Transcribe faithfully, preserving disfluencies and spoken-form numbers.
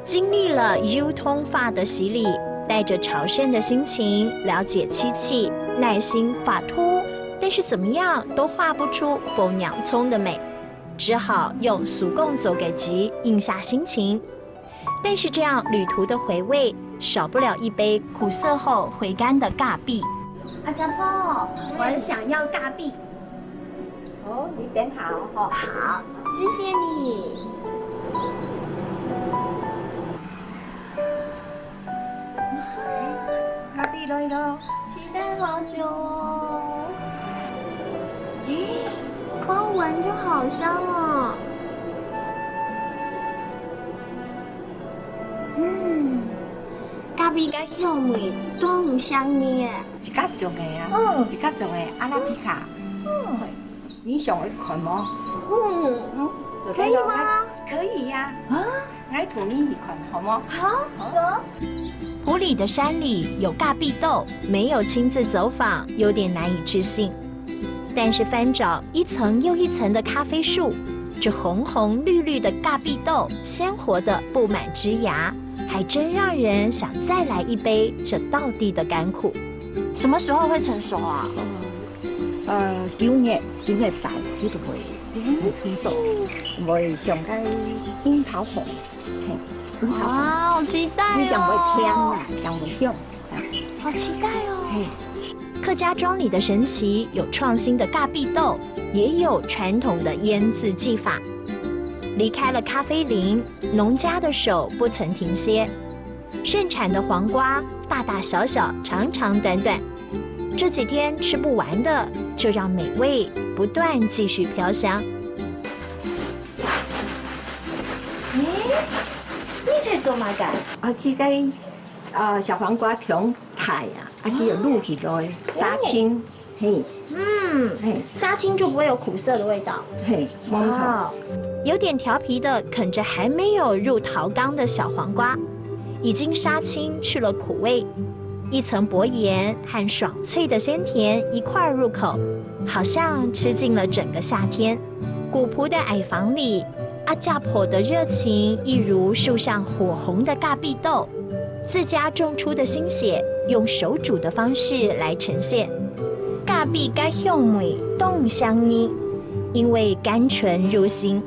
經歷了油桐花的洗禮，帶著朝聖的心情，了解漆器，耐心畫圖，但是怎麼樣都畫不出紅娘蔥的美，只好用手工做个紙，硬下心情。但是這樣旅途的回味，少不了一杯苦澀後回甘的咖啡。阿家婆，我想要咖啡。 哦，你等下哦，吼。好，謝謝你。咖啡來了。期待好久哦。咦，光聞就好香哦。嗯，咖啡个香味當有香味耶。 自家種个啊，嗯。自家種个阿拉比卡。嗯。你想愛看無？嗯，嗯，可以嗎？可以呀。啊？𠊎同你去看，好無？好，走。埔里的山裡有咖啡豆，沒有親自走訪，有點難以置信。但是翻找一層又一層的咖啡樹，這紅紅綠綠的咖啡豆，鮮活地佈滿枝椏，還真讓人想再來一杯這道地的甘苦。 什麼時候會成熟啊？呃，九月，九月底，佢就會，嗯。會成熟，會像該櫻桃紅，嘿，櫻桃紅。哇，好期待哦！你講會甜啊，講會香，啊。好期待哦！嘿。客家庄裡的神奇，有創新的咖啡豆，也有傳統的醃漬技法。離開了咖啡林，農家的手不曾停歇。 盛產的黃瓜，大大小小，長長短短，這幾天吃不完的，就讓美味不斷繼續飄香。咦，你在做麼个？啊，去該，啊，小黃瓜長大啊，啊，佢有摝起來，殺青。 嘿。嗯，嘿。殺青就不會有苦澀的味道。嘿，無錯。哇，有點調皮地啃著還沒有入桃缸的小黃瓜，已經殺青去了苦味，一層薄鹽和爽脆的鮮甜一塊兒入口，好像吃盡了整個夏天。古樸的矮房裡，阿家婆的熱情一如樹上火紅的咖啡豆， 自家種出的心血，用手煮的方式來呈現。咖啡个香味當有香味，因為甘醇入心。